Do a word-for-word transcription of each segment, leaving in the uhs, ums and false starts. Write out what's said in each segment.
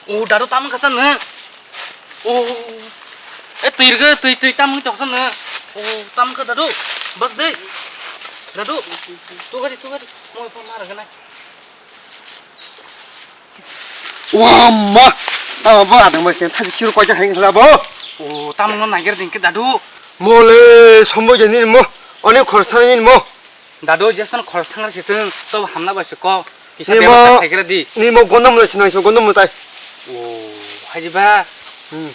O dadu, tamo kasa no. O, e twi rwgwi, twi, twi, tamo wngwi tongsa no. O, tamo kha dadu. Bas de. Dadu. Tugadi, tugadi. Mo phone ma rwgwi nai. Wah, ma. Tamo bo adang bai sen thaji kiro koi ja hai ngla bo. O, tamo no naiger ding khe dadu. Mo le sombo je ni mo. Onek khorsa ni mo. Dadu, jespan khorsa thang si thung, to hamna bai se kok. Kisa Ni bebak mo, kha khai kre di. Ni mo gondom le sinai so gondom tai. O, haji ba. Hmm.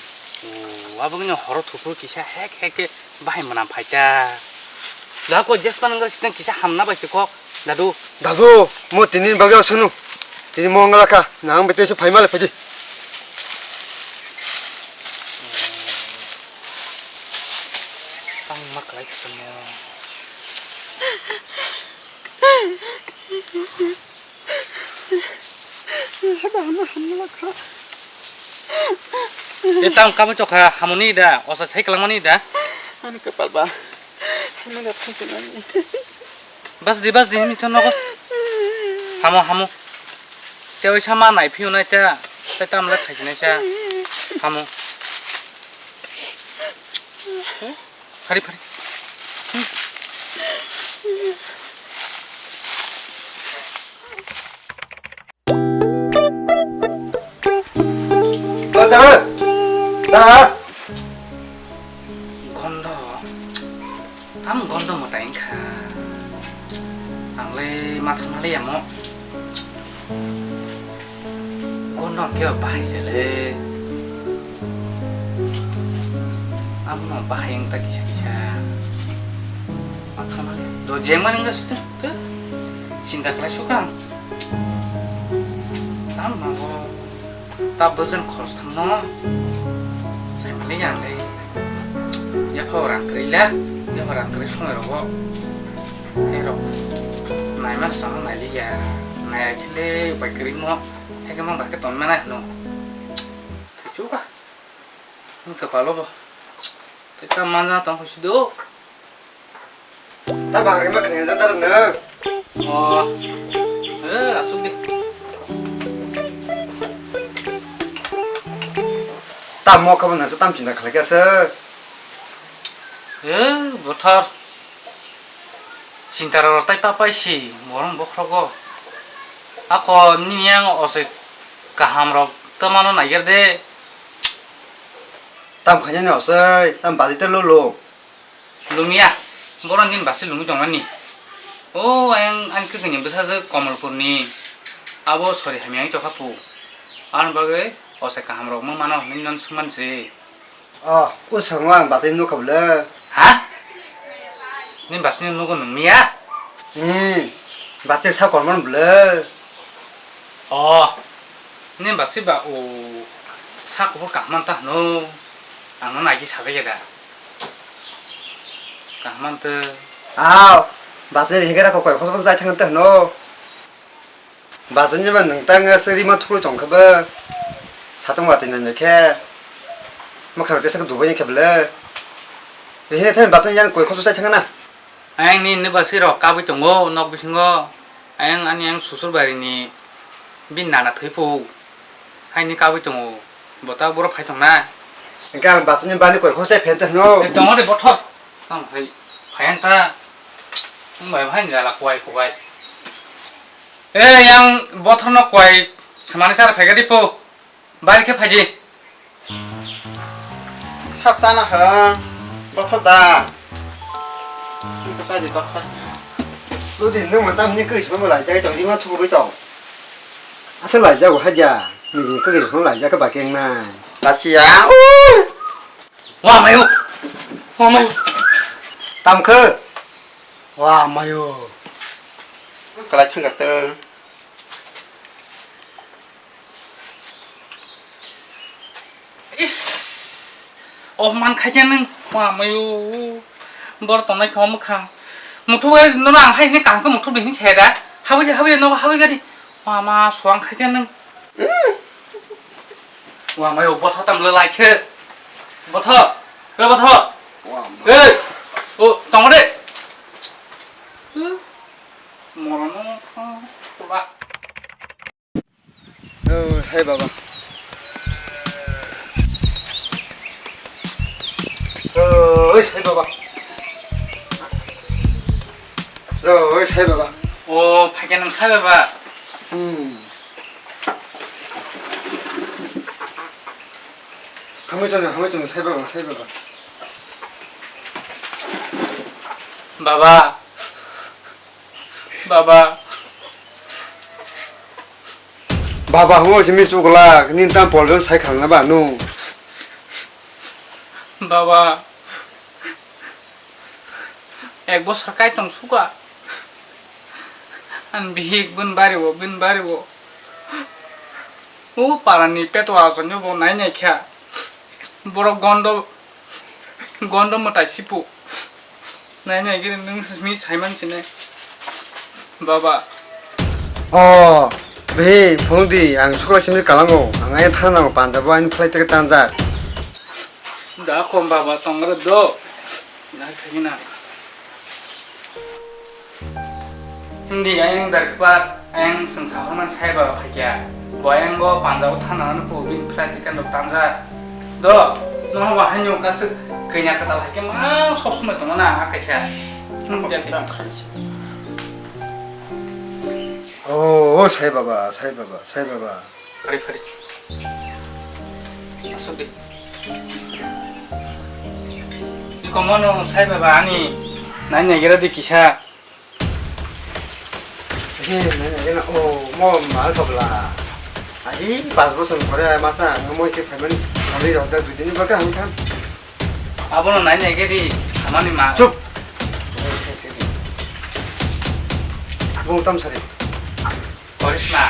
O, abo ni horo thupur kisa hek hek ke bahai mana phaita. Da ko jespan nang si thung kisa hamna bai se kok, dadu. Dadu, mo tini bagwi asunu. Tini mo ngala kha, nang bete se phaima le phaji. Tang ma klai kha mo. E tang kabo chokha hamoni da, osa sai kalangmani da. Ani kapal ba. Ani da phunchunani. Bas di, bas di, mi chon nogo. Hamo, hamo. Te oi sama nai phiu nai ta. Te tam le khai nai sa. Hamo. Phari, phari. O, tara. Tara. Gondo. Tam gondo mwtai wngkha. Ang le ma thangma le yamo. Gondo hwnkhe o bahai se le. Abono bahai wngta kisa kisa. Ma thangma le. Do jengma wngkha sute. Chinta khlai sukha ang. Tam mago. Ta bwswng khoroktham no. Sai mali yang le. Yapha rang kwrwi le. Yapha rang kwrwi somoi rogo. Ai rok. Nai man sama nai li ya. Nai ya khe le bai kwrwi mo. Hai khe mang bai khe ton mana hino. Thai chuka. Ang kapalo bo. Tei ta manja tong khusi do. Ta bagri ma khne da dar na. O. Eh, asuk di. Ta mo kabo na tam chinta khlai kha se. Eh, bothor. Chinta rok tai papai si, borong bokhrogo. Ako nini yang osoi kaham rok tamano naiger de. Tam khainani osoi, tam badi te lolo. Lumia, borok nini basi lungwi tongnani. O, ayang ani kwkwi ni bwsajwk Komolpur ni. Abo sori hamya wngwi tongkha pu. Ani bagwi osoi kaham rok wngmano hinwi non swngmani se. Oh, o swngma ang bachai nukha bwle. Ha? Ni bachai nugo nungmiya? Hmm, bachai sa korman bwle. Oh, ni bachai ba o sa kubur kaham ta hwno. Ang no naigi sajagya da. Kaham ta. Aw, bachai higera ko koi khosok jai thang ta hwno. Bachai ni ba nwng tang se rima thukui tong khe bo. Satung watui nai khe. Mwkhang tesa khe dubai ni khe bwle. Rihini thani bachai yang koi khosok sai thang na. Ayang ni ni basi rok kabui tongo nok bisingo. Ayang ani yang susur bari ni bin nana thwi phu. Hai ni kabui tongo. Bota boro phai tong na. Engke ang bachai ni bani koi khosok sai phen ta no. Tongo de bothor. Tang hai. Phai ang ta. Ang bai hai jala kuai kuai. Eh, yang bothorno koi semani sar phaikha di po. Bari khe phaidi. Sak chana ha. Bothor da. Sai di bothor. Ludi nung matam ni koi sima lai jai tong, rima thugui tong. Asa lai jago haja. Ni koi sima lai jaga bakeng nai. Lasiya. Wa mayo. Wa mayo. Tam khe. Wa mayo. Kalai thang ka teng. Is. Oh man khai khe nung. Wa mayo. Bor tongnai kho mwkhang. Muthu bai nono ang hai ni kaham khe muthu bini se da. Habui habui nogo habui gadi. Wa ma suang khai khe nung. Wa mayo bothor tam le lai khe. Bothor. Be bothor. Wa ma. Ei. O tong de. Morono. Ba. O sai baba. Sai baba. Yo, oi sai baba. O, phaikhe nang sai baba. Hmm. Hamai tongo, hamai tongo, sai baba, sai baba. Baba. Baba. Baba, hamo simi chukla, nini tam poljon sai khangna ba, no. Baba. Ek bosor kaitom suka. Ani bihik bini bari o, bini bari o. O parani peto asonyo bo nai nai kha. Borok gondo, gondo mwtai sipu. Nai nai gini nwng simi saiman sini. Baba. O, bihik, phunuk di, ang sukla simi kalango. Ang ayang thang nango, Punjab o ani flight ticket tanjak. Da khom baba tongra do. Nai khaina. Hindi ayang darkpa ayang seng sahorman sai baba phaikya. Bo ayang go Punjab o thana ano po bin flight ticket rok tanja. Do, no ba hanyo kasuk kanya katal haike ma sob somoi tongo na ha khaikya. Hmm, ya, ya. O, o, sai baba, sai baba, sai baba. Phari, phari. Asuk di. Iko mono sai baba ani nai nai gira di kisa. He, nai nai gira o mo mal thokla. Aji pas bosor pore masa mo ke phaimani. Ami rojak dui din bagwi ang tham. Abono nai nai giri amani ma. Chup. Bung tam sari. Korisma.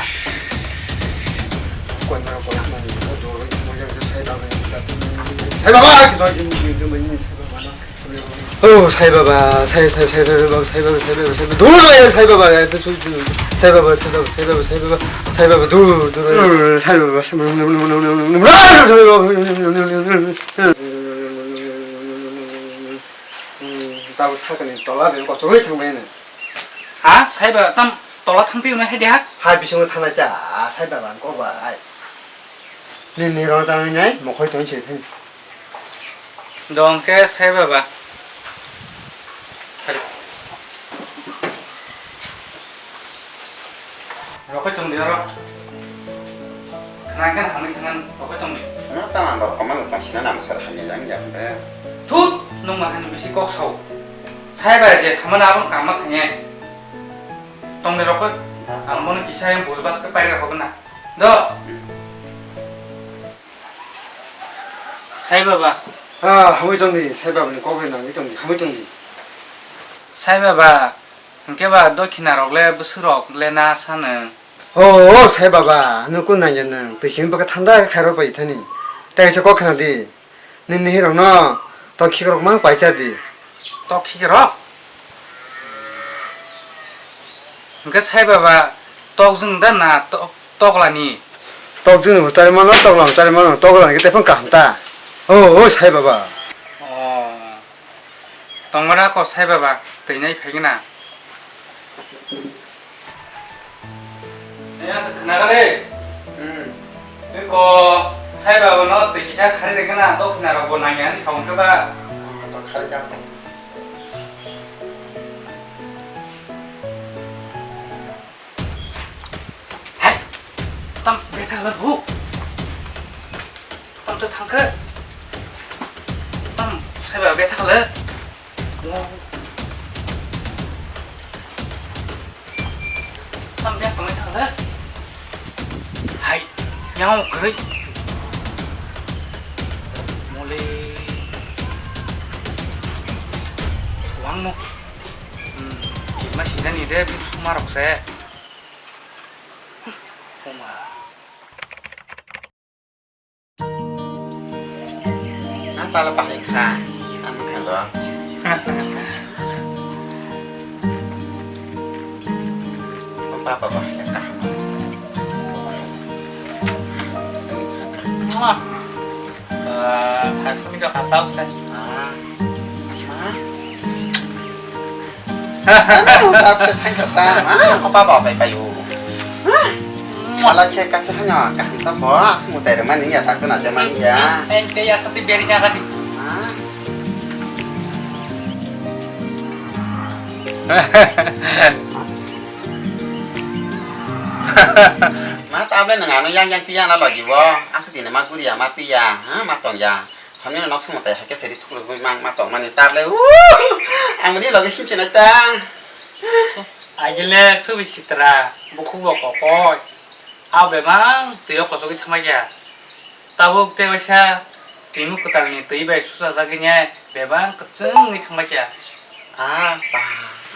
Koimaro korisma ni, o doro ni, mo jang sai baba ni, sai baba, ki doi ni, ni, ni, ni, sai baba na. Oh, sai baba, sai, sai, sai, sai baba, sai baba, sai baba, sai baba, dur, sai baba, sai baba, sai baba, sai baba, sai baba, dur, dur, sai baba, sai baba, sai baba. Hmm, tabo sakani tola de ko choi thang bai na. Ha, sai baba, tam tola thang pi na hai de ha? Ha, bisingo thang nai ta, sai baba ko ba ai. Ni, ni ro ta nai, mokhoi ton se thang. Dong ke sai baba. Hari. Rokoi tong dia ro. Khna kan hamni khna rokoi tong dia. No ta ang bor komal tong sina nam sar hamni jang jang de. Thut, nung ma hani bisi kok sao. Sai ba je samana abon kamma khanye. Tong dia rokoi. Ang bono kisa yang bus bas ke paira hogna. Do. Sai baba. Ah, hamui tongdi, sai baba ni kok bai nangwi tongdi, hamui tongdi. Sai baba, hwnkhe ba dokhina rok le bwswk rok le na sano. Oh, oh, sai baba, nukun nangya nang, twi simi bwkha thanda khe khairok pai thani. Tei kaisa kok khna di. Nini hwnwi rokno tok khikrok mang paisa di. Tok khikrok? Hwnkhe sai baba tok jwng da na tok, toklani? Tok jwng bo chari mano, tokla bo chari mano, toklani khe tei phang kaham ta. O, o sai baba. O. Tongmana ko sai baba, twi nai phai gana. Nai aswk khna kha de. Hmm. Eko sai baba no twi kisa khari rwgana, dokhina rok bo nangya hinwi sa hwnkhe ba. Ah, to khari jak. Hai, tam betha la bu. Tam to thangkhe. Tam sai baba betha la. Tam beng tongwi thang da. Hai, yang kwrwi. Mole. Suang no. Hmm, kima sijani de bit suma rok se. Oma. Ang tala pahai kha, ang kha lo. Papa bahai kha. Sini kha. Mwah. Eh, harus minta kata saya. Ah. Ah. Ano, tapos ang kata. Ah, ko pa ba sai payo. Ah. Wala khe kasi hanya, kasi to bo, asi mutai rema ni ya, tak tu na jama ni ya. Ente ya sati beri nya kadi. Ah. Ma tablet nang ano yang yang tiya na logi bo. Asa dina ma guriya ma tiya, ha ma tong ya. Hamni nok sumata hake seri thuklu mang ma tong mani tablet. Ang ni logi sim chinai ta. Agile subi sitra buku bo kokoi. Aw bebang twi o kosogwi thangma kya. Tabuk tei waisa twi mwkhwtalni twi bai suchajagwi ne bebang kwchwngwi thangma kya. Ah, pa,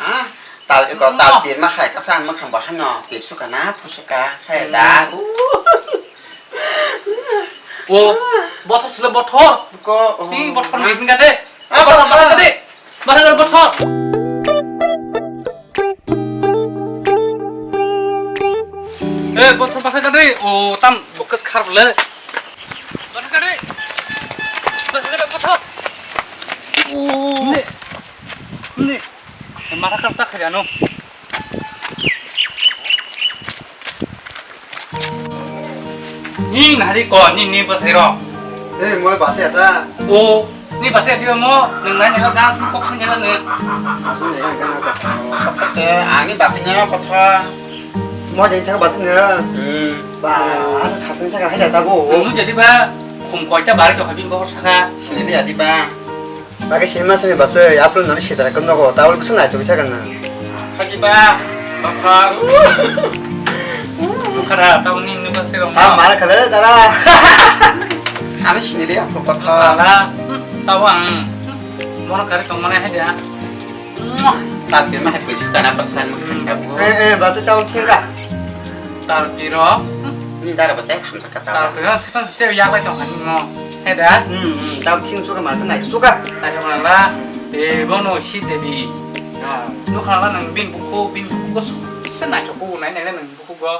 ah, tal eko tal pir ma khai kasan mwkhang bo hano pir suka na phusuka hai da. O bothor silo bothor. Ko, oh, ni bothor ni hinga de. Ah, bothor bothor. Bothor bothor. Eh, bothor bothor kadri. O tam bokas khar bole. Bothor kadri. Bothor kadri bothor. Ni. Ni. Mara kar ta khari ano. Ni nari ko ni ni bwsai ro. Eh, mo bwsai ta. O, ni bwsai dia mo, nang nai nela dan sing kok sing nela ne. Aku ni yang kan aku. Apa sih? Ani bwsai nya apa tha? Mo jadi thang bwsai nya. Hmm. Ba, asa thasing thang hai ta bo. Nung jadi ba, khum koi ta bari to habin bo saka. Sini dia di ba. Bagwi sinima simi bwsai, aphuru nani sitara khe nogo, tabul bwswk naitugwi thangkha nang. Haji ba, baphang. Khara, tabul ni nini bwsai rok. Ah, mara khale dara. Ano sini de, aphuru baphang. Ala, tabul ang. Mono kari tong mane hai dia. Tal pir ma hai puisi kana pathan. Eh, eh, bwsai tabul thangkha. Tal piro. Ni dara bwtai hamsa. Kata. Tao khe se kan se ya lai tong ani mo. He da? Hmm, hmm, tao thing suka ma nai suka. Nai suka la. E bono si de di. Ha. Nukha la nang bin buku, bin buku ko se nai suku nai nai nang buku go.